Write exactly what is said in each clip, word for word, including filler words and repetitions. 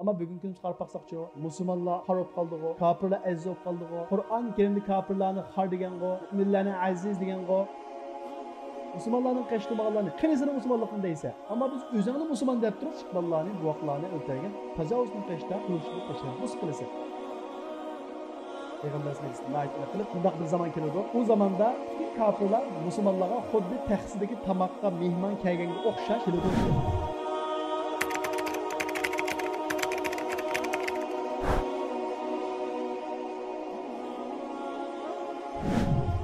ئەمما بۈگۈنكى كۈنىمىزگە قاراپ باقساقچۇ، مۇسۇلمانلار خار بولۇپ قالدىغۇ، كاپىرلار ئەزىز بولۇپ قالدىغۇ، قۇرئان كەرىمدە كاپىرلارنى خار دېگەنغۇ، مۆمىنلەرنى ئەزىز دېگەنغۇ. مۇسۇلمانلارنىڭ قېشىدا بولغانلارنى قېنى سېنىڭ مۇسۇلمانلىقىڭ دەيسەن. ئەمما بىز ئۆزۈڭنى مۇسۇلمان دەپ تۇرۇپ، چىققانلارنى، بوۋاقلارنى ئۆلتۈرگەن تاجاۋۇزنىڭ قېشىدا تۇرۇشنى قېشىدا بۇس قىلىسەن. پەيغەمبەر ئەلەيھىسسالام ھېدىسىدە قىلىپ، مۇنداق بىر زامان كېلىدۇ. ئۇ زاماندا پۈتۈن كاپىرلار مۇسۇلمانلارغا خۇددى تەخسىدىكى تاماققا مېھمان كەلگەنگە ئوخشاش كېلىدۇ.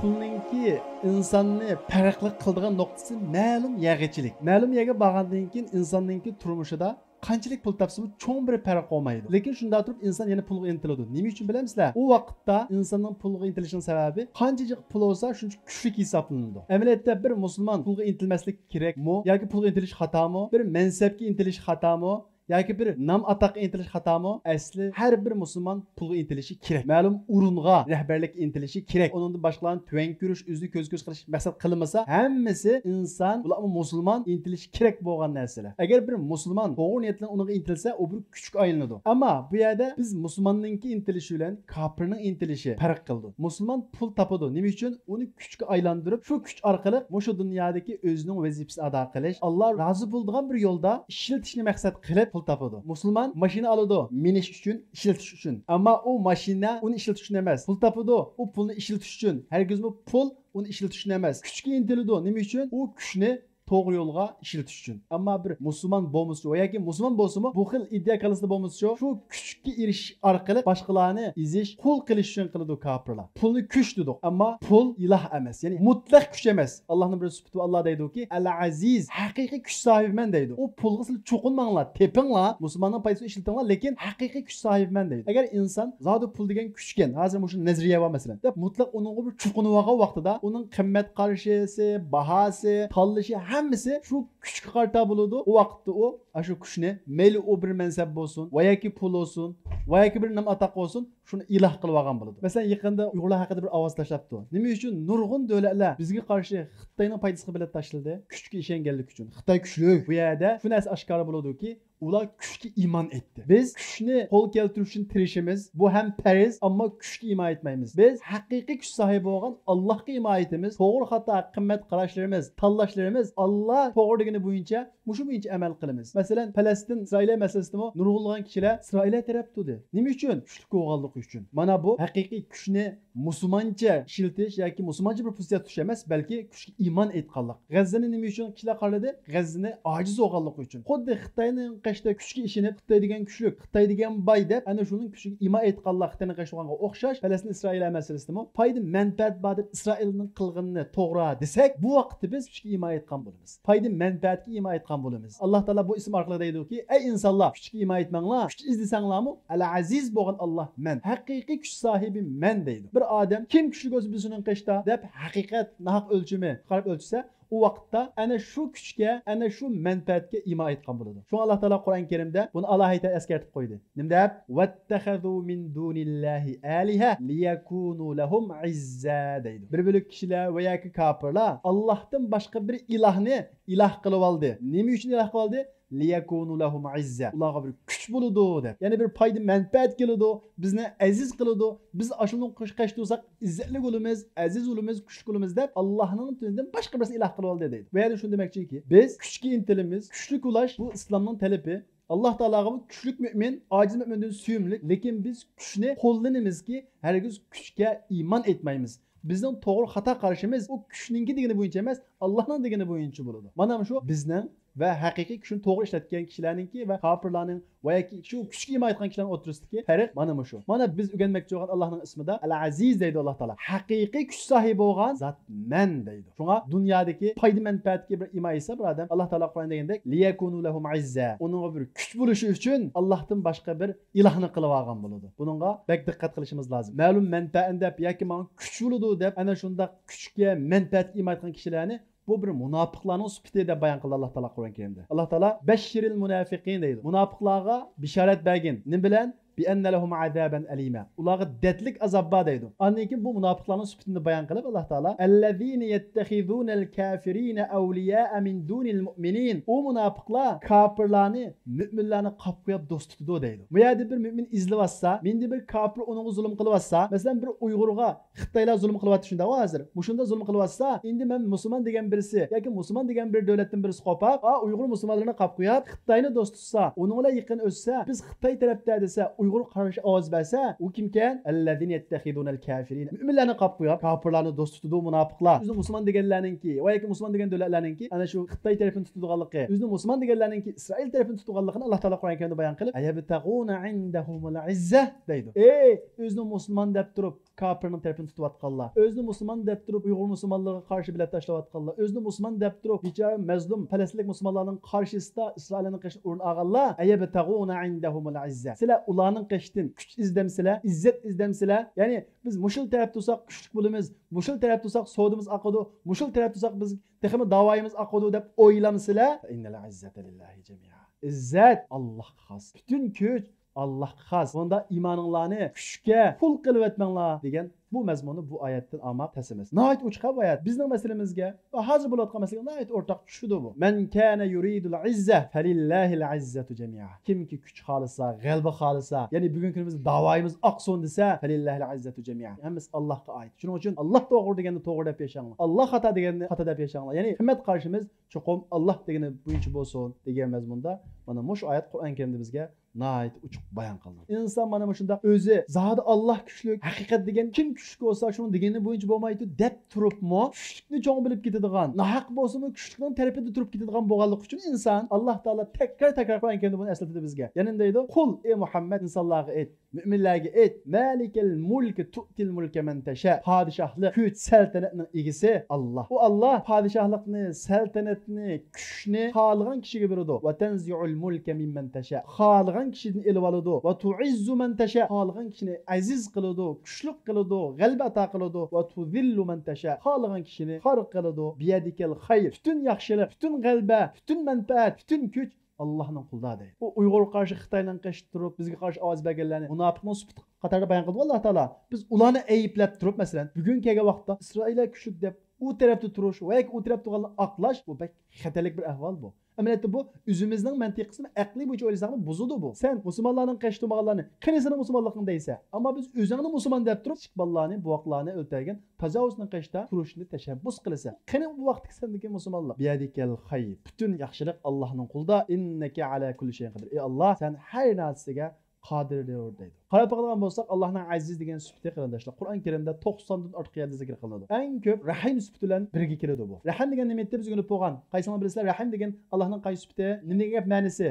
پۇلنىڭكى ئىنساننى پەرقلىق قىلىدىغان نۇقتىسى مەلۇم يەرگىچىلىك. مەلۇم يەرگە بارغاندىن كېيىن ئىنساننىڭكى تۇرمۇشىدا قانچىلىك پۇل تاپسىمۇ چوڭ بىر پەرق بولمايدۇ. لېكىن شۇنداق تۇرۇپ ئىنسان يەنە پۇلغا ئىنتىلىدۇ. نېمە ئۈچۈن بىلەمسىلەر؟ ئۇ ۋاقىتتا ئىنساننىڭ پۇلغا ئىنتىلىشىنىڭ سەۋەبى قانچە جىق پۇل بولسا شۇنچە كۈچلۈك ھېسابلىنىدۇ. ئەمەلىيەتتە بىر مۇسۇلمان پۇلغا ئىنتىلمەسلىك كېرەكمۇ؟ ياكى پۇلغا ئىنتىلىش خاتامۇ؟ بىر مەنسەپكە ئىنتىلىش خاتامۇ؟ ياكى بىر نام ئاتاققا ئىنتىلىش خاتامۇ؟ ئەسلى ھەر بىر مۇسۇلمان پۇلغا ئىنتىلىشى كېرەك. مەلۇم ئورۇنغا رەھبەرلىككە ئىنتىلىشى كېرەك. ئۇنىڭدىن باشقىلارنى تۆۋەن كۆرۈش، ئۆزىنى كۆز كۆز قىلىش مەقسەت قىلمىسا، ھەممىسى ئىنسان، بۇلارمۇ مۇسۇلمان ئىنتىلىشى كېرەك بولغان نەرسىلەر. ئەگەر بىر مۇسۇلمان توغرا نىيەت بىلەن ئۇنىڭغا ئىنتىلسە، ئۇ بىر كۈچكە ئايلىنىدۇ. ئەمما بۇ يەردە بىز مۇسۇلماننىڭكى ئىنتىلىشى بىلەن كاپىرنىڭ ئىنتىلىشى پەرق قىلىدۇ. مۇسۇلمان پۇل تاپىدۇ. نېمە ئۈچۈن؟ ئۇنى كۈچكە ئايلاندۇرۇپ، شۇ كۈچ ئارقىلىق مۇشۇ دۇنيادىكى ئۆزىنىڭ ۋەزىپىسىنى ئادا قىلىش، ئاللا رازى بولىدىغان بىر يولدا ئىشلىتىشنى مەقسەت قىلىپ پۇل تاپىدۇ. مۇسۇلمان ماشىنا ئالىدۇ، مىنىش ئۈچۈن، ئىشلىتىش ئۈچۈن. ئەمما ئۇ ماشىنا ئۇنى ئىشلىتىش ئۈچۈن ئەمەس، پۇل تاپىدۇ، ئۇ پۇلنى ئىشلىتىش ئۈچۈن. ھەرگىزمۇ پۇل ئۇنى ئىشلىتىش ئۈچۈن ئەمەس، كۈچكە ئىنتىلىدۇ. نېمە ئۈچۈن؟ ئۇ كۈچنى توغرا يولغا ئىشلىتىش ئۈچۈن. ئەمما بىر مۇسۇلمان بولمىسىچۇ ۋە ياكى مۇسۇلمان بولسىمۇ، بۇ خىل ئىدىيە كاللىسىدا بولمىسىچۇ، شۇ كۈچكە ئېرىشىش ئارقىلىق باشقىلارنى ئېزىش، قۇل قىلىش ئۈچۈن قىلىدۇ كاپىرلار. پۇلنى كۈچ دېدۇق، ئەمما پۇل ئىلاھ ئەمەس، يەنى مۇتلەق كۈچ ئەمەس. ئاللانىڭ بىر سۈپىتى بار، ئاللا دەيدۇكى، ئەل ئەزىز، ھەقىقىي كۈچ ساھىبىمەن دەيدۇ. ئۇ پۇلغا سىلەر چوقۇنماڭلار، تېپىڭلار، مۇسۇلماننىڭ پايدىسىنى ئىشلىتىڭلار، لېكىن ھەقىقىي كۈچ ساھىبىمەن دەيدۇ. ئەگەر ئىنسان زادى پۇل دېگەن كۈچكەن، ھازىر مۇشۇ نەزەرىيە بار مەسىلەن، دەپ مۇتلەق ئۇنىڭغا بىر چوقۇنۇۋالغان ۋاقتىدا ئۇنىڭ قىممەت قارىشىسى، باھاسى، تاللىشى ھەممىسى شۇ كۈچكە قارىتا بولىدۇ. ئۇ ۋاقىتتا ئۇ ئاشۇ كۈچنى، مەيلى ئۇ بىر مەنسەپ بولسۇن، ۋە ياكى پۇل بولسۇن، ۋە ياكى بىر نام ئاتاق بولسۇن، شۇنى ئىلاھ قىلىۋالغان بولىدۇ. مەسىلەن، يېقىندا ئۇيغۇرلار ھەققىدە بىر ئاۋاز تاشلاپتۇ. نېمە ئۈچۈن نۇرغۇن دۆلەتلەر بىزگە قارشى خىتاينىڭ پايدىسىغا بېلەت تاشلىدى؟ كۈچكە ئىشەنگەنلىكى ئۈچۈن. خىتاي كۈچلۈك. بۇ يەردە شۇ نەرسە ئاشكارا بولىدۇكى، ئۇلار كۈچكە ئىمان ئېيتتى. بىز كۈچنى قول كەلتۈرۈش ئۈچۈن تىرىشىمىز. بۇ ھەم پەرز، ئەمما كۈچكە ئىمان ئېيتمايمىز. بىز ھەقىقىي كۈچ ساھىبى بولغان ئاللاھقا ئىمان ئېيتىمىز. توغرا خاتا قىممەت قاراشلىرىمىز، تاللاشلىرىمىز ئاللا توغرا دېگىنى بويىچە، مۇشۇ بويىچە ئەمەل قىلىمىز. مەسىلەن، پەلەستىن ئىسرائىلىيە مەسىلىسىدىمۇ نۇرغۇنلىغان كىشىلەر ئىسرائىلىيە تەرەپ تۇردى. نېمە ئۈچۈن؟ كۈچلۈك بولغانلىقى ئۈچۈن. مانا بۇ ھەقىقىي كۈچنى مۇسۇلمانچە ئىشلىتىش ياكى مۇسۇلمانچە بىر پوزىتسىيە تۇتۇش ئەمەس، بەلكى كۈچكە ئىمان ئېيتقانلىق. غەززىنى نېمە ئۈچۈن كىشىلەر قارىلىدى؟ غەززىنى ئاجىز بولغانلىقى ئۈچۈن. خۇددى خىتاينىڭ قېشىدا كۈچكە ئىشىنىپ، خىتاي دېگەن كۈچلۈك، خىتاي دېگەن باي دەپ، ئەنە شۇنىڭ كۈچىگە ئىمان ئېيتقانلار خىتاينىڭ قېشىدا بولغانغا ئوخشاش، پەلەستىن ئىسرائىلىيە مەسىلىسىدىمۇ پايدا مەنپەئەت بار دەپ ئىسرائىلنىڭ قىلغىنىنى توغرا دېسەك، بۇ ۋاقىتتا بىز كۈچكە ئىمان ئېيتقان بولىمىز. پايدا مەنپەئەتكە ئىمان ئېيتقان بولىمىز. ئاللا تائالا بۇ ئىسىم ئارقىلىق دەيدۇكى، ئەي ئىنسانلار، كۈچكە ئىمان ئېيتماڭلار، كۈچ ئىزدىسەڭلارمۇ، ئەل ئەزىز بولغان ئاللا مەن، ھەقىقىي كۈچ ساھىبى مەن دەيدۇ. بىر ئادەم كىم كۈچلۈك بولسا بىز شۇنىڭ قېشىدا دەپ ھەقىقەت ناھەق ئۆلچىمى چىقىرىپ ئۆلچىسە، ئۇ ۋاقىتتا ئەنە شۇ كۈچكە، ئەنە شۇ مەنپەئەتكە ئىمان ئېيتقان بولىدۇ. شۇڭا ئاللا تائالا قۇرئان كەرىمدە بۇنى ئالاھىدە ئەسكەرتىپ قويدى. نېمە دەپ؟ ۋەتتەخەزۇ مىن دۇنىللاھى ئالىھە لىيەكۇنۇ لەھۇم ئىززا دەيدۇ. بىر بۆلەك كىشىلەر ۋە ياكى كاپىرلار ئاللاھتىن باشقا بىر ئىلاھنى ئىلاھ قىلىۋالدى. نېمە ئۈچۈن ئىلاھ قىلىۋالدى؟ لىيەكۇنۇ لەھۇم ئىززا. ئۇلارغا بىر كۈچ بولىدۇ دەپ. يەنى بىر پايدا مەنپەئەت كېلىدۇ، بىزنى ئەزىز قىلىدۇ، بىز ئاشۇنىڭ قېشىدا تۇرساق ئىززەتلىك بولىمىز، ئەزىز بولىمىز، كۈچلۈك بولىمىز دەپ ئاللاھنىڭ دىنىدىن باشقا بىرسىنى ئىلاھ قىلىۋالدى دەيدۇ. بۇ يەردە شۇنى دېمەكچىكى، بىز كۈچكە ئىنتىلىمىز، كۈچلۈك بولۇش بۇ ئىسلامنىڭ تەلىپى. ئاللا تائالاغىمۇ كۈچلۈك مۆمىن، ئاجىز مۆمىندىن سۆيۈملۈك، لېكىن بىز كۈچنى قوللىنىمىزكى، ھەرگىز كۈچكە ئىمان ئېيتمايمىز. بىزنىڭ توغرا خاتا قارىشىمىز ئۇ كۈچنىڭكى دېگىنى بويىچە ئەمەس، ئاللانىڭ دېگىنى بويىچە بولىدۇ. مانا مۇشۇ بىزنىڭ ۋە ھەقىقىي كۈچنى توغرا ئىشلەتكەن كىشىلەرنىڭكى ۋە كاپىرلارنىڭ ۋە ياكى شۇ كۈچكە ئىمان ئېيتقان كىشىلەرنىڭ ئوتتۇرىسىدىكى پەرق مانا مۇشۇ. مانا بىز ئۆگەنمەكچى بولغان ئاللانىڭ ئىسمىدا ئەل ئەزىز دەيدۇ ئاللا تائالا. ھەقىقىي كۈچ ساھىبى بولغان زات مەن دەيدۇ. شۇڭا دۇنيادىكى پايدا مەنپەئەتكە بىر ئىمان ئېيتسا بىر ئادەم، ئاللا تائالا قۇرئان دېگەندەك، لىيەكۇنۇ لەھۇم ئىززا. ئۇنىڭغا بىر كۈچ بولۇشى ئۈچۈن ئاللاھتىن باشقا بىر ئىلاھنى قىلىپ ئالغان بولىدۇ. بۇنىڭغا بەك دىققەت قىلىشىمىز لازىم. مەلۇم مەنپەئەتنى دەپ ياكى ماڭا كۈچ بولىدۇ دەپ ئەنە شۇنداق كۈچكە، مەنپەئەتكە ئىمان ئېيتقان كىشىلەرنى بۇ بىر مۇناپىقلارنىڭ سۈپىتى دەپ بايان قىلدى ئاللا تائالا قۇرئان كەرىمدە. ئاللا تائالا بەششىرىل مۇنافىقىن دەيدۇ. مۇناپىقلارغا بېشارەت بەرگىن. نېمە بىلەن؟ بأن لهم عذابا أليما. ئۇلارغا دەردلىك ئازاب بار دەيدۇ. ئاندىن كېيىن بۇ مۇناپىقلارنىڭ سۈپىتىنى بايان قىلىپ، ئاللا تائالا، الذين يتخذون الكافرين أولياء من دون المؤمنين. ئۇ مۇناپىقلار كاپىرلارنى مۆمىنلەرنى قاپ قويۇپ دوست تۇتىدۇ دەيدۇ. بۇ يەردە بىر مۆمىن ئېزىلىۋاتسا، مەندە بىر كاپىر ئۇنىڭغا زۇلۇم قىلىۋاتسا، مەسىلەن، بىر ئۇيغۇرغا خىتايلار زۇلۇم قىلىۋاتىدۇ شۇنداقغۇ ھازىر. مۇشۇنداق زۇلۇم قىلىۋاتسا، ئەمدى مەن مۇسۇلمان دېگەن بىرسى ياكى مۇسۇلمان دېگەن بىر دۆلەتتىن بىرسى قوپاپ، ئا، ئۇيغۇر مۇسۇلمانلىرىنى قاپ قويۇپ، خىتاينى دوست تۇتسا، ئۇنىڭ بىلەن يېقىن ئۆتسە، بىز خىتاي تەرەپتە دېسە، ئۇيغۇر قارشى ئاۋاز بەرسە، ئۇ كىمكەن؟ الذين يتخذون الكافرين. مۆمىنلەرنى قاپ قويۇپ، كاپىرلارنى دوست تۇتىدۇ مۇناپىقلار. ئۆزىنى مۇسۇلمان دېگەنلەرنىڭكى ۋە ياكى مۇسۇلمان دېگەن دۆلەتلەرنىڭكى ئەنە شۇ خىتاي تەرىپىنى تۇتىدىغانلىقى، ئۆزىنى مۇسۇلمان دېگەنلەرنىڭكى ئىسرائىل تەرىپىنى تۇتىدىغانلىقىنى ئاللا تائالا قۇرئان كەرىمدە بايان قىلىپ، أيبتغون عندهم العزة دەيدۇ. ئەي، ئۆزىنى مۇسۇلمان دەپ تۇرۇپ، كاپىرنىڭ تەرىپىنى تۇتۇۋاتقانلار، ئۆزىنى مۇسۇلمان دەپ تۇرۇپ، ئۇيغۇر مۇسۇلمانلىرىغا قارشى بېلەت تاشلاۋاتقانلار، ئۆزىنى مۇسۇلمان دەپ تۇرۇپ، بىچارە مەزلۇم پەلەستىنلىك مۇسۇلمانلارنىڭ قارشىسىدا ئىسرائىلنىڭ قېشىدا ئورۇن ئالغانلار، أيبتغون عندهم العزة. سىلەر ئۇلارنىڭ قېشىدىن كۈچ ئىزدەمسىلەر، ئىززەت ئىزدەمسىلەر؟ يەنى بىز مۇشۇل تەرەپ تۇرساق كۈچلۈك بولىمىز، مۇشۇل تەرەپ تۇرساق سودىمىز ئاقىدۇ، مۇشۇل تەرەپ تۇرساق بىز تېخىمۇ داۋايىمىز ئاقىدۇ دەپ ئويلامسىلەر؟ فإن العزة لله جميعا. ئىززەت ئاللاھقا خاس. پۈتۈن كۈچ ئاللاھقا خاس. بۇندا ئىمانىڭلارنى كۈچكە قۇل قىلىۋەتمەڭلار دېگەن بۇ مەزمۇننى بۇ ئايەتتىن ئالماق تەس ئەمەس. ناھايىتى ئوچۇق بۇ ئايەت. بىزنىڭ مەسىلىمىزگە ۋە ھازىر بولۇۋاتقان مەسىلىگە ناھايىتى ئورتاق چۈشىدۇ بۇ. من كان يريد العزة فلله العزة جميعا. كىمكى كۈچ خالىسا، غەلىبە خالىسا، يەنى بۈگۈنكى كۈنىمىزدە داۋايىمىز ئاقسۇن دېسە، فلله العزة جميعا. ھەممىسى ئاللاھقا ئائىت. شۇنىڭ ئۈچۈن ئاللاھ توغرا دېگەننى توغرا دەپ ياشاڭلار. ئاللاھ خاتا دېگەننى خاتا دەپ ياشاڭلار. يەنى قىممەت قارىشىمىز چوقۇم ئاللاھ دېگىنى بويىچە بولسۇن دېگەن مەزمۇندا مانا مۇشۇ ئايەت قۇرئان كەرىمدە بىزگە ناھايىتى ئوچۇق بايان قىلىنغان. ئىنسان مانا مۇشۇنداق ئۆزى زادى ئاللاھ كۈچلۈك، ھەقىقەت دېگەن كىم كۈچلۈك بولسا شۇنىڭ دېگىنى بويىچە بولمايدۇ دەپ تۇرۇپمۇ، كۈچلۈكنى چوڭ بىلىپ كېتىدىغان، ناھەق بولسىمۇ كۈچلۈكنىڭ تەرىپىدە تۇرۇپ كېتىدىغان بولغانلىقى ئۈچۈن ئىنسان، ئاللاھ تائالا تەكرار تەكرار قۇرئان كەرىمدە بۇنى ئەسلىتىدۇ بىزگە. يەنە نېمە دەيدۇ؟ قۇل، ئى مۇھەممەد، ئىنسانلارغا ئېيت، مۆمىنلەرگە ئېيت، مالىكەل مۇلكى تۇئتىل مۇلكە مەن تەشا. پادىشاھلىق، كۈچ، سەلتەنەتنىڭ ئىگىسى ئاللاھ. ئۇ ئاللاھ پادىشاھلىقنى، سەلتەنەتنى، كۈچنى خالىغان كىشىگە بېرىدۇ. ۋە تەنزىئۇل مۇلكە مىممەن تەشا. خالىغان كىشىدىن ئېلىۋالىدۇ. ۋە تۇئىززۇ مەن تەشا. خالىغان كىشىنى ئەزىز قىلىدۇ، كۈچلۈك قىلىدۇ، غەلىبە ئاتا قىلىدۇ. ۋە تۇزىللۇ مەن تەشا. خالىغان كىشىنى خار قىلىدۇ. بىيەدىكەل خەير. پۈتۈن ياخشىلىق، پۈتۈن غەلىبە، پۈتۈن مەنپەئەت، پۈتۈن كۈچ ئاللاھنىڭ قولىدا دەيدۇ. ئۇ ئۇيغۇرغا قارشى خىتاينىڭ قېشىدا تۇرۇپ، بىزگە قارشى ئاۋاز بەرگەنلەرنى مۇناپىقنىڭ سۈپىتى قاتارىدا بايان قىلدىغۇ ئاللاھ تائالا. بىز ئۇلارنى ئەيىبلەپ تۇرۇپ، مەسىلەن، بۈگۈن كەلگەن ۋاقىتتا ئىسرائىللار كۈچلۈك دەپ ئۇ تەرەپتە تۇرۇش ۋە ياكى ئۇ تەرەپتە تۇرغانلارنى ئاقلاش، بۇ بەك خەتەرلىك بىر ئەھۋال بۇ. ئەمەلىيەتتە بۇ ئۆزىمىزنىڭ مەنتىقىسىنى، ئەقلىي بويىچە ئويلىساقمۇ بۇزىدۇ بۇ. سەن مۇسۇلمانلارنىڭ قېشىدا تۇرمىغانلارنى، قېنى سېنىڭ مۇسۇلمانلىقىڭ دەيسەن. ئەمما بىز ئۆزۈڭنى مۇسۇلمان دەپ تۇرۇپ، كىچىك بالىلارنى، بوۋاقلارنى ئۆلتۈرگەن تاجاۋۇزچىنىڭ قېشىدا تۇرۇشنى تەشەببۇس قىلىسەن. قېنى بۇ ۋاقىتتىكى سەندىكى مۇسۇلمانلىق؟ بىيەدىكەل خەير. پۈتۈن ياخشىلىق ئاللاھنىڭ قولىدا. ئىننەكە ئەلا كۇللى شەيئىن قەدىر. ئى ئاللاھ، سەن ھەر نەرسىگە قادىردۇر دەيدۇ. قاراپ باقىدىغان بولساق، ئاللاھنىڭ ئەزىز دېگەن سۈپىتى، قېرىنداشلار، قۇرئان كەرىمدە توقساندىن ئارتۇق يەردە زىكىر قىلىنىدۇ. ئەڭ كۆپ رەھىم سۈپىتى بىلەن بىرگە كېلىدۇ بۇ. رەھىم دېگەن نېمە ئىدى؟ بىز ئۆگىنىپ بولغان. قايسىڭلار بىلىسىلەر، رەھىم دېگەن ئاللاھنىڭ قايسى سۈپىتى؟ نېمە دېگەن گەپ مەنىسى؟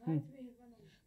ھىم.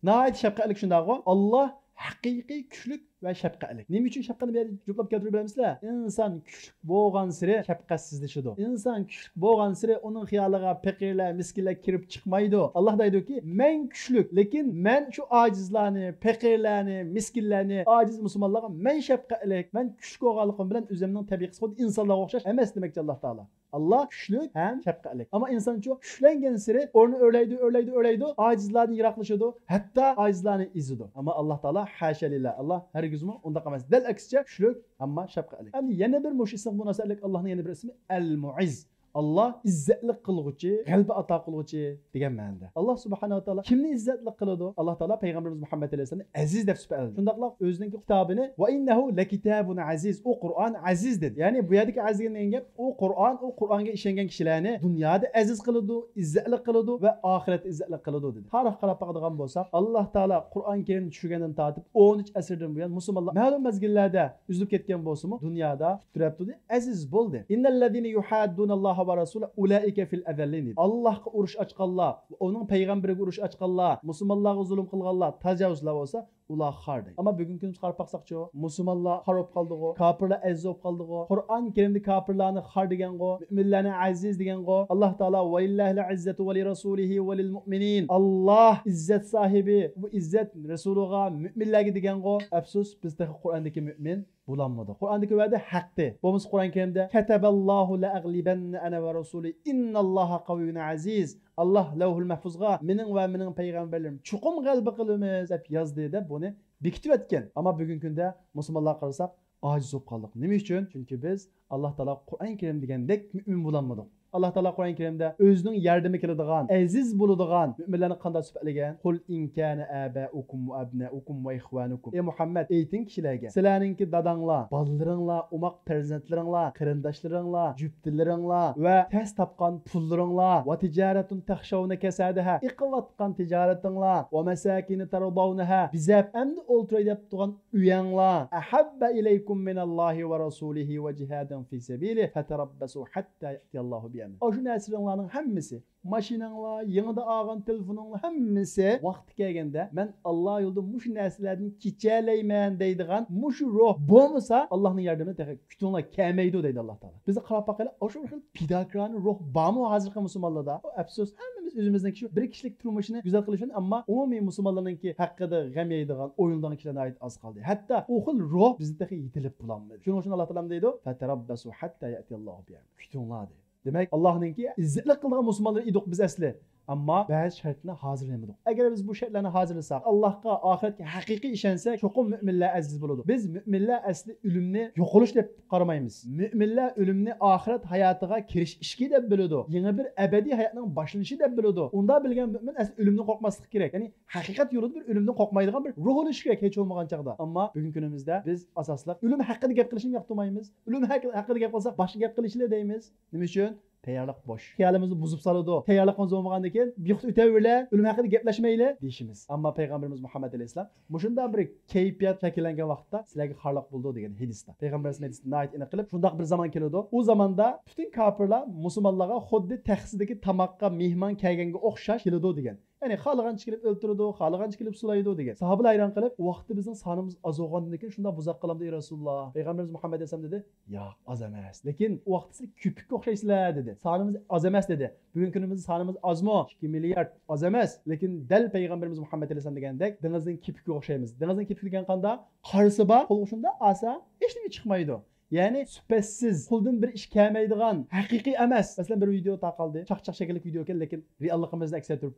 ناھايىتى شەپقەتلىك، شۇنداقغۇ؟ ئاللاھ ھەقىقىي كۈچلۈك ۋە شەپقەتلىك. نېمە ئۈچۈن شەپقەتنى بۇ يەردە جۈپلاپ كەلتۈرۈپ بىلەمسىلەر؟ ئىنسان كۈچلۈك بولغانسېرى شەپقەتسىزلىشىدۇ. ئىنسان كۈچلۈك بولغانسېرى ئۇنىڭ خىيالىغا پېقىرلار، مىسكىنلار كىرىپ چىقمايدۇ. ئاللاھ دەيدۇكى، مەن كۈچلۈك، لېكىن مەن شۇ ئاجىزلارنى، پېقىرلارنى، مىسكىنلەرنى، ئاجىز مۇسۇلمانلارغا مەن شەپقەتلىك، مەن كۈچلۈك بولغانلىقىم بىلەن ئۆزۈمنىڭ تەبىئىي قىسمىدا ئىنسانلارغا ئوخشاش ئەمەس دېمەكچى ئاللاھ تائالا. ئاللاھ كۈچلۈك ھەم شەپقەتلىك. ئەمما ئىنسانچۇ؟ كۈچلەنگەنسېرى ئورنى ئۆرلەيدۇ، ئۆرلەيدۇ، ئۆرلەيدۇ، ئاجىزلاردىن يىراقلىشىدۇ، ھەتتا ئاجىزلارنى ئېزىدۇ. ئەمما ئاللاھ تائالا، ھاشا لىللا، ئاللاھ ھەرگىزمۇ ئۇنداق ئەمەس. دەل ئەكسىچە، كۈچلۈك، ئەمما شەپقەتلىك. ئەمدى يەنە بىر مۇشۇ ئىسىمغا مۇناسىۋەتلىك ئاللاھنىڭ يەنە بىر ئىسمى ئەل مۇئىز. ئاللاھ ئىززەتلىك قىلغۇچى، غەلىبە ئاتا قىلغۇچى دېگەن مەنىدە. ئاللاھ سۇبھانەھۇ ۋە تائالا كىمنى ئىززەتلىك قىلىدۇ؟ ئاللاھ تائالا پەيغەمبىرىمىز مۇھەممەد ئەلەيھىسسالامنى ئەزىز دەپ سۈپەتلىدى. شۇنداقلا ئۆزىنىڭكى كىتابىنى، ۋە ئىننەھۇ لەكىتابۇن ئەزىز، ئۇ قۇرئان ئەزىز دېدى. يەنى بۇ يەردىكى ئەزىز دېگەن گەپ، ئۇ قۇرئان، ئۇ قۇرئانغا ئىشەنگەن كىشىلەرنى دۇنيادا ئەزىز قىلىدۇ، ئىززەتلىك قىلىدۇ ۋە ئاخىرەتتە ئىززەتلىك قىلىدۇ دېدى. تارىخقا قاراپ باقىدىغان بولساق، ئاللاھ تائالا قۇرئان كەرىمنى چۈشۈرگەندىن تارتىپ ئون ئۈچ ئەسىردىن بۇيان مۇسۇلمانلار مەلۇم مەزگىللەردە ئۈزۈلۈپ كەتكەن بولسىمۇ، دۇنيادا پۈتتۈرەپ تۇردى، ئەزىز بولدى. ئىننەللەزىنە يۇھاددۇنەللاھە ۋە رەسۇلەھۇ ئۇلائىكە فىل ئەزەللىن دېدى. ئاللاھقا ئۇرۇش ئاچقانلار، ئۇنىڭ پەيغەمبىرىگە ئۇرۇش ئاچقانلار، مۇسۇلمانلارغا زۇلۇم قىلغانلار، تاجاۋۇزچىلار بولسا، ئۇلار خار دەيدۇ. ئەمما بۈگۈنكى كۈنىمىزگە قاراپ باقساقچۇ، مۇسۇلمانلار خار بولۇپ قالدىغۇ، كاپىرلار ئەزىز بولۇپ قالدىغۇ. قۇرئان كەرىمدە كاپىرلارنى خار دېگەنغۇ، مۆمىنلەرنى ئەزىز دېگەنغۇ. ئاللاھ تائالا، ۋەلىللاھىل ئىززەتۇ ۋەلىرەسۇلىھى ۋەلىلمۇئمىنىن. ئاللاھ ئىززەت ساھىبى، بۇ ئىززەت رەسۇلىغا، مۆمىنلەرگە دېگەنغۇ. ئەپسۇس، بىز تېخى قۇرئاندىكى مۆمىن بولالمىدۇق. قۇرئاندىكى ۋەدە ھەقتى. بولمىسا قۇرئان كەرىمدە كەتەبەللاھۇ لەئەغلىبەننە ئەنە ۋە رۇسۇلى ئىنناللاھا قەۋىييۇن ئەزىز. ئاللاھ لەۋھۇل مەھفۇزغا مېنىڭ ۋە مېنىڭ پەيغەمبەرلىرىم چوقۇم غەلىبە قىلىمىز دەپ يازدى دەپ بۇنى بېكىتىۋەتكەن. ئەمما بۈگۈنكى كۈندە مۇسۇلمانلارغا قارىساق ئاجىز بولۇپ قالدۇق. نېمە ئۈچۈن؟ چۈنكى بىز ئاللاھ تائالا قۇرئان كەرىم دېگەندەك مۆمىن بولالمىدۇق. ئاللاھ تائالا قۇرئان كەرىمدە ئۆزىنىڭ ياردىمى كېلىدىغان، ئەزىز بولىدىغان مۆمىنلەرنى قانداق سۈپەتلىگەن؟ قۇل ئىن كانە ئاباؤكۇم ۋە ئابناؤكۇم ۋە ئىخۋانۇكۇم. ئەي مۇھەممەد، ئېيتىڭ كىشىلەرگە، سىلەرنىڭكى داداڭلار، بالىلىرىڭلار، ئوماق پەرزەنتلىرىڭلار، قېرىنداشلىرىڭلار، جۈپتىلىرىڭلار ۋە تەس تاپقان پۇللىرىڭلار، ۋە تىجارەتۇن تەخشەۋنە كەسادىھا، ئېقىۋاتقان تىجارىتىڭلار، ۋە مەساكىنە تەرضەۋنەھا، بېزەپ ئەمدى ئولتۇراي دەپ تۇرغان ئۆيەڭلار، ئەھەببە ئىلەيكۇم مىنەللاھى ۋە رەسۇلىھى ۋە جىھادىن فى سەبىلىھ، فتەرەببەسۇ ھەتتا يەتىيەللاھۇ بىئەمرىھ. ئاشۇ نەرسىلىرىڭلارنىڭ ھەممىسى، ماشىناڭلار، يېڭىدا ئالغان تېلېفونۇڭلار ھەممىسى ۋاقتى كەلگەندە، مەن ئاللا يولىدا مۇشۇ نەرسىلەردىن كېچەلەيمەن دەيدىغان مۇشۇ روھ بولمىسا، ئاللانىڭ ياردىمىنى تېخى كۈتۈڭلار، كەلمەيدۇ دەيدۇ ئاللا تائالا. بىز قاراپ باقايلى، ئاشۇ بىر خىل پىداكارانە روھ بارمۇ ھازىرقى مۇسۇلمانلاردا؟ ئەپسۇس، ھەممىمىز ئۆزىمىزنىڭ كىشى بىر كىشىلىك تۇرمۇشىنى گۈزەل قىلىش ئۈچۈن، ئەمما ئومۇمىي مۇسۇلمانلارنىڭكى ھەققىدە غەم يەيدىغان، ئويلىنىدىغان كىشىلەر ناھايىتى ئاز قالدى. ھەتتا ئۇ خىل روھ بىزدە تېخى يېتىلىپ بولالمىدى. شۇنىڭ ئۈچۈن ئاللا تائالا نېمە دەيدۇ؟ فتەرەببەسۇ ھەتتا يەتىيەللاھۇ بىئەمرىھ. كۈتۈڭلار دەيدۇ. دېمەك، ئاللانىڭكى ئىززەتلىك قىلىدىغان مۇسۇلمانلار ئىدۇق بىز ئەسلى. ئەمما بەزى شەرتلەرنى ھازىرلىيالمىدۇق. ئەگەر بىز بۇ شەرتلەرنى ھازىرلىساق، ئاللاھقا، ئاخىرەتكە ھەقىقىي ئىشەنسەك، چوقۇم مۆمىنلەر ئەزىز بولىدۇ. بىز مۆمىنلەر ئەسلى ئۆلۈمنى يوقىلىش دەپ قارىمايمىز. مۆمىنلەر ئۆلۈمنى ئاخىرەت ھاياتىغا كىرىش ئىشىكى دەپ بىلىدۇ. يېڭى بىر ئەبەدىي ھاياتنىڭ باشلىنىشى دەپ بىلىدۇ. ئۇنداق بىلگەن مۆمىن ئەسلى ئۆلۈمدىن قورقماسلىقى كېرەك. يەنى ھەقىقەت يولىدا بىر ئۆلۈمدىن قورقمايدىغان بىر روھ بولۇشى كېرەك ھېچ بولمىغان چاغدا. ئەمما بۈگۈنكى كۈنىمىزدە بىز ئاساسلىق ئۆلۈم ھەققىدە گەپ قىلىشنى ياقتۇرمايمىز. ئۆلۈم ھەق-، ھەققىدە گەپ قىلساق باشقا گەپ قىلىشلى دەيمىز. نېمە ئۈچۈن؟ تەييارلىق بوش. خىيالىمىزنى بۇزۇپ سالىدۇ. تەييارلىقىمىز بولمىغاندىن كېيىن بىخۇد ئۆتەۋېرىلە، ئۆلۈم ھەققىدە گەپلەشمەيلى دېيىشىمىز. ئەمما پەيغەمبىرىمىز مۇھەممەد ئەلەيھىسسالام مۇشۇنداق بىر كەيپىيات شەكىللەنگەن ۋاقىتتا سىلەرگە خارلىق بولىدۇ دېگەن ھەدىستە. پەيغەمبىرىمىز ھەدىستە ناھايىتى ئېنىق قىلىپ، شۇنداق بىر زامان كېلىدۇ. ئۇ زاماندا پۈتۈن كاپىرلار مۇسۇلمانلارغا خۇددى تەخسىدىكى تاماققا مېھمان كەلگەنگە ئوخشاش كېلىدۇ دېگەن. يەنى خالىغانچە كېلىپ ئۆلتۈرىدۇ، خالىغانچە كېلىپ سولايدۇ دېگەن. ساھابىلار ھەيران قېلىپ، ئۇ ۋاقىتتا بىزنىڭ سانىمىز ئاز بولغاندىن كېيىن شۇنداق بۇزاق قالامدۇ، ئەي رەسۇلۇللا؟ پەيغەمبىرىمىز مۇھەممەد ئەلەيھىسسالام دېدى، ياق، ئاز ئەمەس. لېكىن ئۇ ۋاقىتتا سىلەر كۆپۈككە ئوخشايسىلەر دېدى. سانىمىز ئاز ئەمەس دېدى. بۈگۈنكى كۈنىمىزدە سانىمىز ئازمۇ؟ ئىككى مىليارد ئاز ئەمەس. لېكىن دەل پەيغەمبىرىمىز مۇھەممەد ئەلەيھىسسالام دېگەندەك دېڭىزنىڭ كېپىكىگە ئوخشايمىز. دېڭىزنىڭ كېپىكى دېگەن قانداق؟ قارىسى بار، قولغا شۇنداق ئالسا ھېچنېمە چىقمايدۇ. يەنى سۈپەتسىز، قولدىن بىر ئىش كەلمەيدىغان، ھەقىقىي ئەمەس. مەسىلەن، بىر ۋىدېئو تارقالدى. چاقچاق شەكىللىك ۋىدېئو ئىكەن، لېكىن رېئاللىقىمىزنى ئەكس ئەتتۈرۈپ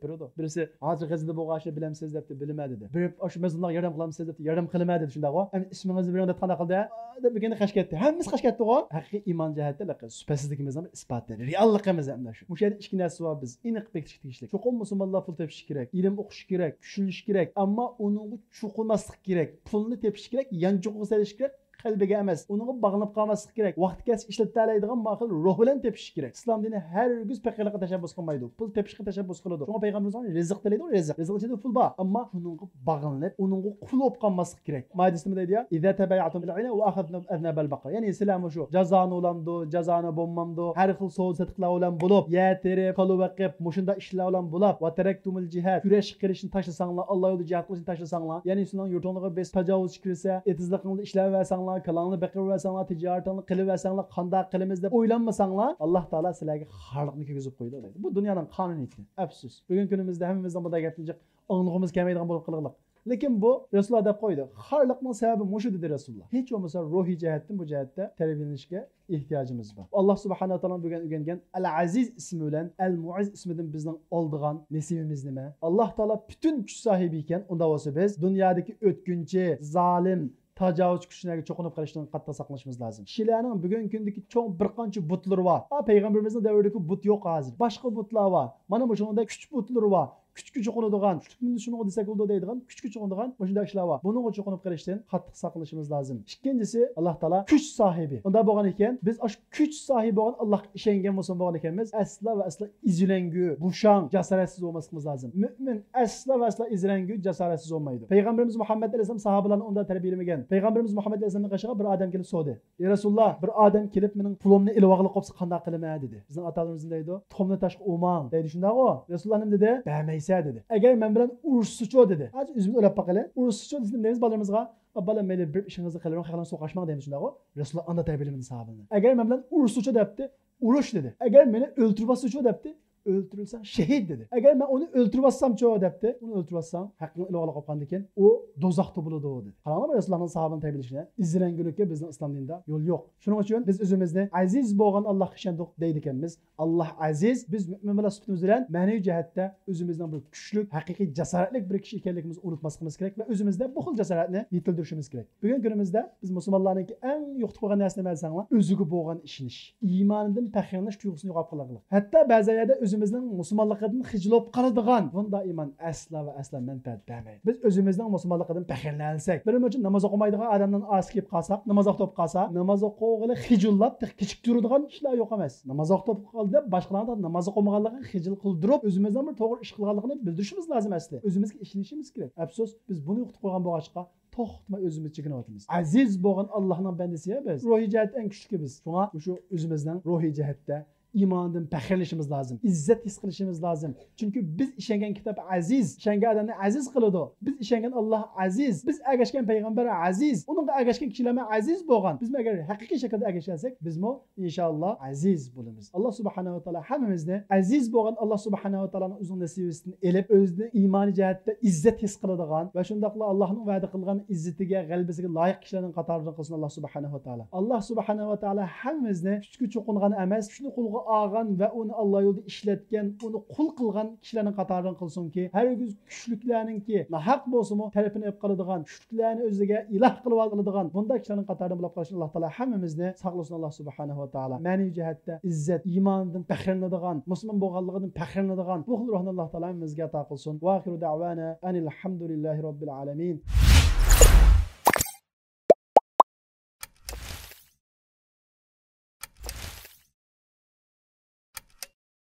بېرىدۇ. بىرسى، ھازىر غەززىدە بولغان ئىشنى بىلەمسىز دەپتۇ، بىلىمەن دېدى. بېرىپ، ئاشۇ مەزلۇملارغا ياردەم قىلامسىز دەپتۇ، ياردەم قىلىمەن دېدى، شۇنداقغۇ؟ ئەمدى ئىسمىڭىزنى بېرىڭ دەپ قانداق قىلدى؟ دەپ بىر كۈندە قاچىپ كەتتى. ھەممىسى قاچىپ كەتتىغۇ؟ ھەقىقىي ئىمان جەھەتتە لېكىن سۈپەتسىزلىكىمىزنىڭ بىر ئىسپاتى، رېئاللىقىمىز ئەمدى شۇ. مۇشۇ يەردە ئىككى نەرسە بار بىز ئېنىق بېكىتىشكە تېگىشلىك. چوقۇم مۇسۇلمانلار پۇل تېپىشى كېرەك، ئىلىم ئوقۇشى كېرەك، چۈشىنىشى كېرەك. ئەمما ئۇنىڭغا چوقۇنماسلىق كېرەك، پۇلنى تېپىشى كېرەك، يانچۇقىغا سېلىشى كېرەك، قەلبىگە ئەمەس، ئۇنىڭغا باغلىنىپ قالماسلىق كېرەك. ۋاقتى كەلسە ئىشلىتەلەيدىغان ماخىل روھ بىلەن تېپىشى كېرەك. ئىسلام دىنى ھەرگىز پېقىرلىققا تەشەببۇس قىلمايدۇ، پۇل تېپىشقا تەشەببۇس قىلىدۇ. شۇڭا پەيغەمبىرىمىز رىزىق تىلەيدۇ، رىزىق. رىزىق ئىچىدە پۇل بار، ئەمما شۇنىڭغا باغلىنىپ، ئۇنىڭغا قۇل بولۇپ قالماسلىق كېرەك. مايدىسىمۇ دەيدۇ يا، ئىزا تەبايەتۇم بىل ئەينە ۋە ئەخەزتۇم ئەزنەبەل بەقەر. يەنى سىلەرمۇ شۇ جازانى ئۇلامدۇ، جازانى بولمامدۇ، ھەر خىل سودا سېتىقلار بىلەن بولۇپ، يەر تېرىپ، كالا بېقىپ، مۇشۇنداق ئىشلار بىلەن بولاپ، ۋە تەرەكتۇمۇل جىھاد، كۈرەش قىلىشنى تاشلىساڭلار، ئاللا يولىدا جىھاد قىلىشنى تاشلىساڭلار، يەنى سېنىڭ يۇرتۇڭلارغا بېسىپ تاجاۋۇزچى كىرسە، ئېتىزلىقىڭدا ئىشلەۋەرسەڭلار، كالاڭنى بېقىۋەرسەڭلار، تىجارىتىڭنى قىلىۋەرسەڭلار، قانداق قىلىمىز دەپ ئويلانمىساڭلار، ئاللا تائالا سىلەرگە خارلىقنى كىرگۈزۈپ قويىدۇ دەيدۇ. بۇ دۇنيانىڭ قانۇنىيىتى. ئەپسۇس، بۈگۈنكى كۈنىمىزدە ھەممىمىزنىڭ بۇنداق گەپنى جىق ئاڭلىغۇمىز كەلمەيدىغان بولۇپ قالغىلىق. لېكىن بۇ رەسۇلۇللا دەپ قويدى. خارلىقنىڭ سەۋەبى مۇشۇ دېدى رەسۇلۇللا. ھېچ بولمىسا روھىي جەھەتتىن بۇ جەھەتتە تەربىيەلىنىشكە ئېھتىياجىمىز بار. ئاللا سۇبھانەھۇ ۋە تائالا بۈگۈن ئۆگەنگەن ئەل ئەزىز ئىسمى بىلەن ئەل مۇئىز ئىسمىدىن بىزنىڭ ئالىدىغان نېسىۋىمىز نېمە؟ ئاللا تائالا پۈتۈن كۈچ ساھىبى ئىكەن، ئۇنداق بولسا بىز دۇنيادىكى ئۆتكۈنچى، زالىم، تاجاۋۇزچى كۈچلەرگە چوقۇنۇپ قېلىشتىن قاتتىق ساقلىنىشىمىز لازىم. كىشىلەرنىڭ بۈگۈنكى كۈندىكى چوڭ بىر قانچە بۇتلىرى بار. ھا، پەيغەمبىرىمىزنىڭ دەۋرىدىكى بۇت يوق ھازىر. باشقا بۇتلار بار. مانا مۇشۇنىڭدەك كۈچ بۇتلىرى بار. كۈچكە چوقۇنىدىغان، كۈچلۈك مىللەت شۇنىڭغا دېسەك بولىدۇ دەيدىغان كۈچكە چوقۇنىدىغان مۇشۇنداق ئىشلار بار. بۇنىڭغا چوقۇنۇپ قېلىشتىن قاتتىق ساقلىنىشىمىز لازىم. ئىككىنچىسى، ئاللا تائالا كۈچ ساھىبى. ئۇنداق بولغان ئىكەن، بىز ئاشۇ كۈچ ساھىبى بولغان ئاللاغا ئىشەنگەن مۇسۇلمان بولغان ئىكەنمىز، ئەسلا ۋە ئەسلا ئېزىلەڭگۈ، بوشاڭ، جاسارەتسىز بولماسلىقىمىز لازىم. مۆمىن ئەسلا ۋە ئەسلا ئېزىلەڭگۈ، جاسارەتسىز بولمايدۇ. پەيغەمبىرىمىز مۇھەممەد ئەلەيھىسسالام ساھابىلارنى ئۇنداق تەربىيەلىمىگەن. پەيغەمبىرىمىز مۇھەممەد ئەلەيھىسسالامنىڭ قېشىغا بىر ئادەم كېلىپ سورىدى. يا رەسۇلاللا، بىر ئادەم كېلىپ مېنىڭ پۇلۇمنى ئېلىۋالغىلى قوپسا قانداق قىلىمەن دېدى. بىزنىڭ ئاتالىرىمىز نېمە دەيدۇ؟ تۇخۇمنى تاشقا ئۇرماڭ دەيدۇ، شۇنداقغۇ؟ رەسۇلاللا نېمە دېدى؟ بەرمەيسە دېدى. ئەگەر مەن بىلەن ئۇرۇشسىچۇ دېدى. ھازىر ئۆزىمىز ئويلاپ باقايلى. ئۇرۇشسىچۇ دېسە نېمە دەيمىز بالىلىرىمىزغا؟ ئا، بالام، مەيلى بېرىپ ئىشىڭىزنى قىلىۋېرىڭ، خەقلەرنى سوقۇشماڭ دەيمىز، شۇنداقغۇ؟ رەسۇلاللا ئانداق تەربىيەلىمىدى ساھابىلارنى. ئەگەر مەن بىلەن ئۇرۇشسىچۇ دەپتۇ، ئۇرۇش دېدى. ئەگەر مېنى ئۆلتۈرۈۋەتسىچۇ دەپتۇ، ئۆلتۈرۈلسەڭ شېھىت دېدى. ئەگەر مەن ئۇنى ئۆلتۈرۈۋاتسامچۇ دەپتۇ. ئۇنى ئۆلتۈرۈۋاتساڭ ھەققىڭنى ئېلىۋالغىلى قالغاندىكىن ئۇ دوزاختا بولىدۇ دېدى. قاراڭلار، رەسۇلۇللاھنىڭ ساھابىنىڭ تەربىيەلىشىنى. ئىزدەنگۈلۈككە بىزنىڭ ئىسلام دىنىدا يول يوق. شۇنىڭ ئۈچۈن بىز ئۆزىمىزنى ئەزىز بولغان ئاللاھقا ئىشەندۇق دەيدىكەنمىز. ئاللاھ ئەزىز، بىز مۆمىن بولا سۈپىتىمىز بىلەن مەنىۋى جەھەتتە ئۆزىمىزنىڭ بىر كۈچلۈك، ھەقىقىي جاسارەتلىك بىر كىشى ئىكەنلىكىمىزنى ئۇنتۇماسلىقىمىز كېرەك ۋە ئۆزىمىزدە بۇ خىل جاسارەتنى يېتىلدۈرۈشىمىز كېرەك. بۈگۈنكى كۈنىمىزدە بىز مۇسۇلمانلارنىڭكى ئەڭ يوقىتىپ قويغان نەرسە نېمە دېسەڭلار، ئۆزىگە بولغان ئىشىنىش، ئىمانىدىن پەخىرلىنىش تۇيغۇسىنى يوقاپ قالغانلىق. ھەتتا بەزى يەردە ئۆزىمىزنىڭ مۇسۇلمانلىقىدىن خىجىل بولۇپ قالىدىغان، بۇندا ئىمان ئەسلا ۋە ئەسلا مەنپەئەت بەرمەيدۇ. بىز ئۆزىمىزنىڭ مۇسۇلمانلىقىدىن پەخىرلەنسەك، بىر مۇنچە ناماز ئوقۇمايدىغان ئادەمنىڭ ئارىسىغا كىرىپ قالساق، ناماز ئوقۇپ قالسا، ناماز ئوقۇغىلى خىجىللاپ، تېخى كېچىكتۈرىدىغان ئىشلار يوق ئەمەس. ناماز ئوقۇپ قالدى دەپ باشقىلارنىڭ ناماز ئوقۇمىغانلىقىغا خىجىل قىلدۇرۇپ، ئۆزىمىزنىڭ بىر توغرا ئىش قىلغانلىقىنى بىلدۈرۈشىمىز لازىم ئەسلى. ئۆزىمىزگە ئىشىنىشىمىز كېرەك. ئەپسۇس، بىز بۇنى يوقىتىپ قويغان بولغاچقا، توختىماي ئۆزىمىز چېكىنىۋاتىمىز. ئەزىز بولغان ئاللاھنىڭ بەندىسى يا بىز. روھىي جەھەتتە ئەڭ كۈچلۈكى بىز. شۇڭا مۇشۇ ئۆزىمىزنىڭ روھىي جەھەتتە ئىمانىدىن پەخىرلىنىشىمىز لازىم. ئىززەت ھېس قىلىشىمىز لازىم. چۈنكى بىز ئىشەنگەن كىتاب ئەزىز، ئىشەنگەن ئادەمنى ئەزىز قىلىدۇ. بىز ئىشەنگەن ئاللاھ ئەزىز، بىز ئەگەشكەن پەيغەمبەر ئەزىز، ئۇنىڭغا ئەگەشكەن كىشىلەرمۇ ئەزىز بولغان. بىزمۇ ئەگەر ھەقىقىي شەكىلدە ئەگەشەلسەك، بىزمۇ ئىنشائاللاھ ئەزىز بولىمىز. ئاللاھ سۇبھانەھۇ ۋە تائالا ھەممىمىزنى ئەزىز بولغان ئاللاھ سۇبھانەھۇ ۋە تائالانىڭ ئۆزىنىڭ نېسىۋىسىدىن ئېلىپ، ئۆزىنى ئىمانىي جەھەتتە ئىززەت ھېس قىلىدىغان ۋە شۇنداقلا ئاللاھنىڭ ۋەدە قىلغان ئىززىتىگە، غەلىبىسىگە لايىق كىشىلەرنىڭ قاتارىدىن قىلسۇن ئاللاھ سۇبھانەھۇ ۋە تائالا. ئاللاھ سۇبھانەھۇ ۋە تائالا ھەممىمىزنى كۈچكە چوقۇنغان ئەمەس، كۈچنى قولغا ئالغان ۋە ئۇنى ئاللاھ يولىدا ئىشلەتكەن، ئۇنى قۇل قىلغان كىشىلەرنىڭ قاتارىدىن قىلسۇنكى، ھەرگىز كۈچلۈكلەرنىڭكى ناھەق بولسىمۇ تەلىپىنى ئېلىپ قالىدىغان، كۈچلۈكلەرنى ئۆزىگە ئىلاھ قىلىپ ئالىدىغان بۇنداق كىشىلەرنىڭ قاتارىدىن بولۇپ قالىشىنى ئاللاھ تائالا ھەممىمىزنى ساقلىسۇن ئاللاھ سۇبھانەھۇ ۋە تائالا. مەنىۋى جەھەتتە ئىززەت، ئىمانىدىن پەخىرلىنىدىغان، مۇسۇلمان بولغانلىقىدىن پەخىرلىنىدىغان بۇ خىل روھنى ئاللاھ تائالا ھەممىمىزگە ئاتا قىلسۇن. ۋە ئاخىرۇ دەئۋانا ئەنىل ھەمدۇلىللاھى رەببىل ئالەمىن.